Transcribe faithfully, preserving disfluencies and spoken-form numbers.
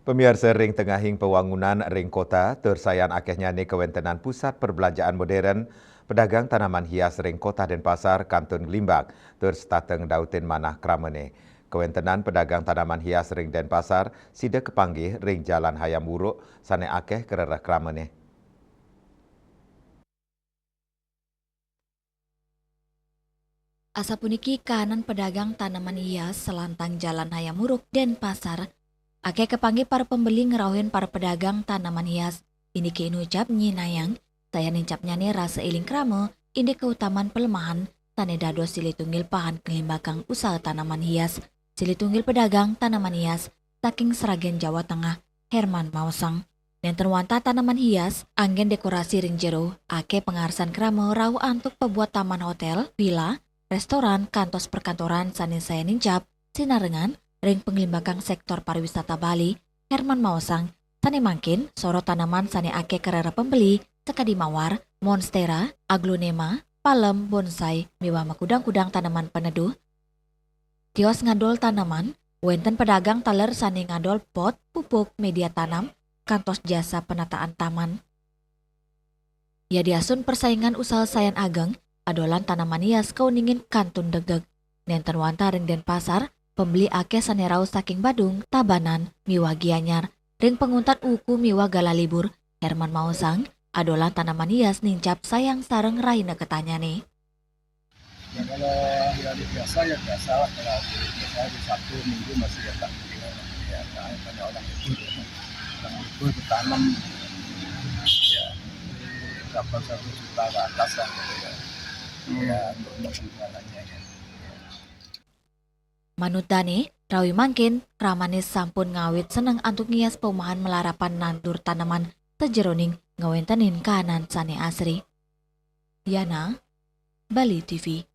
Pamiarsa, ring tengahing pawangunan ring kota, tur sayan akehnyane kawentenan pusat perbelanjaan modern, pedagang tanaman hias ring Kota Denpasar kantun nglimbak, tur setata ngdautin manah kramane. Kawentenan pedagang tanaman hias ring Denpasar sida kapanggih ring Jalan Hayam Wuruk sane akeh karereh kramane. Asapuniki kahanan pedagang tanaman hias salantang Jalan Hayam Wuruk, Denpasar. Akeh kapanggih para pembeli ngrauhin para pedagang tanaman hias. Indike inucap nyinayang, sayan nincapnyane rasa eling krama, indik kautaman pelemahan sane dados silih tunggil pahan nglimbakang usaha tanaman hias. Silih tunggil pedagang tanaman hias saking Sragen, Jawa Tengah, Herman maosang, nenten wantah tanaman hias anggen dekorasi ring jero, akeh pangarsan krama rauh antuk pabuat taman hotel, vila, restoran, kantos perkantoran sane sayan nincap sinarengan ring panglimbakang sektor pariwisata Bali. Herman maosang, sane mangkin soroh tanaman sane akeh karereh pembeli sakadi mawar, monstera, aglonema, palem, bonsai, miwah makudang-kudang tanaman paneduh. Kios ngadol tanaman, wenten pedagang taler sane ngadol pot, pupuk, media tanam, kantos jasa penataan taman. Yadiastun persaingan usaha sayan ageng, adolan tanaman hias kauningin kantun degdeg. Nenten wantah ring Denpasar, pembeli akeh sane rauh saking Badung, Tabanan, miwah Gianyar. Ring panguntat wuku miwah galah libur, Herman maosang, adolan tanaman hias nincap sayang sareng rahina ketahnyane. Ya, kalau hari biasa ya biasa lah, kalau hari biasa, hari Sabtu, Minggu masih ya tak, ya, ya, banyak orang libur, ya. Orang libur bertanam, ya, di berapa satu juta ke atas lah gitu ya. Ya, untuk, untuk penjualannya ya. Manut dane, rawi mangkin kramane sampun ngawit seneng antuk ngias perumahan malarapan nandur tanaman sajeroning ngawentenin kahanan sane asri. Yana, Bali T V.